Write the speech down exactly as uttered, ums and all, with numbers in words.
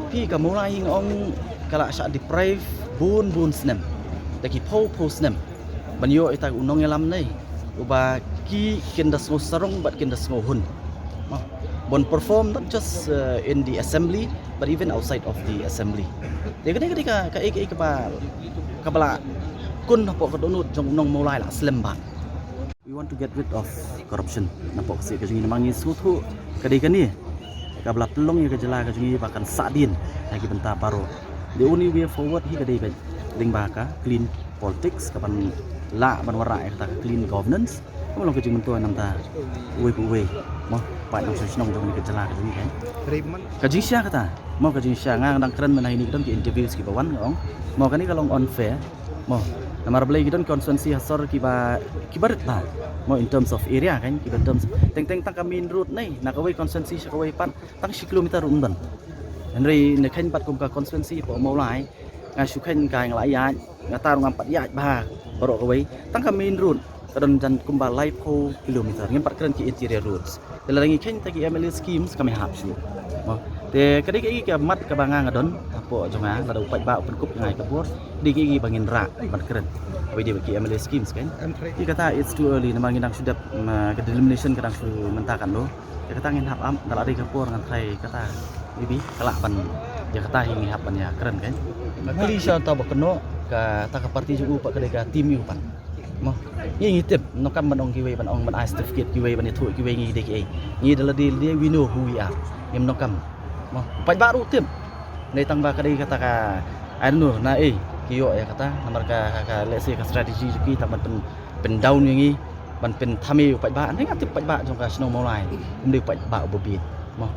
Phi, ka Mawlai hi nga ong ka la shah deprive bun bun snem da ki phew phew snem ban ïoh ïa uta u nongïalam ne uba ki kin da sngew sarong bad kin da sngew hun. Mo, ban perform not just uh, in the assembly but even outside of the assembly. Te ka dei ka dei ka ka ei ka ei kaba kaba la kun hapoh ka dohnud jong u nong Mawlai la slem bha. We want to get rid of corruption. Napoh ka sien ka jong ngi namar ngi sngewthuh ka dei kane kaba la pynlong ïa ka jylla ka jong ngi ba kan sahdien ha ki bynta baroh. The only way forward hi ka dei ba lyngba ka clean politics kaban lah ban wanrah ïa kata ka clean governance. Ka long ka jingmyntoi namar uwei pa uwei. Mo, paid nongshong shnong jong ngi ka jylla ka jong ngi kan. Ka jingshisha kata. Mo, ka jingshisha nga dang kren mynta ïa kine ki interviews kiba wan nga ong. Mo, kane ka long unfair. Mo, namar balei ki don constituency ha sor kiba kiba rit bha. Mo, in terms of area kan, kiba terms teng teng tang ka main road ne na kawei constituency sha kawei pat tang shi kilometer ruh ym don. Hynrei ne khein pat kum ka constituency hapoh Mawlai nga shu khein ka nga la ïaid, nga ta ruh ngam pat ïaid bha baroh kawei. Tang ka main road ka don jan kumba laiphew kilometer, ngim pat kren ki interior roads. Te lada ngi khein ta ki M L A schemes kam hap shuh. Mo, te ka dei ka mat kaba nga nga don hapoh jong nga, lada u paidbah u pynkup ïa nga ïa ka bor, dei ki ba ngin rah ban kren. Kaba dei ki M L A schemes kan. Ïa kata it's too early namar ngi dang shu dep, ka delimitation ka dang shu mynta kan lo. Ïa kata ngin hap ap, da la dei ka por ngan try kata. Maybe ka lah ban ïa kata hi ngi hap ban ïa kren kan. Ka kali sha ta ba kynnoh kata ka party jong u pat ka dei ka team u pat. Mo, ngi ngi tip, nongkam ban ong kiwei, ban ong ban ai certificate kiwei, ban ïathuh kiwei ngi dei kiei. Ngi da lade lade we know who we are. Ngim nongkam. Mo, paidbah ruh tip. Nei tang ba ka dei kata ka, I don't know na ei ki ïoh ïa kata namar ka ka let's say ka strategy jong ki tang ban pyn pyn down ïa ngi, ban pynthame u paidbah. Nei nga tip paidbah jong ka shnong Mawlai ym dei paidbah uba bieit. Mo,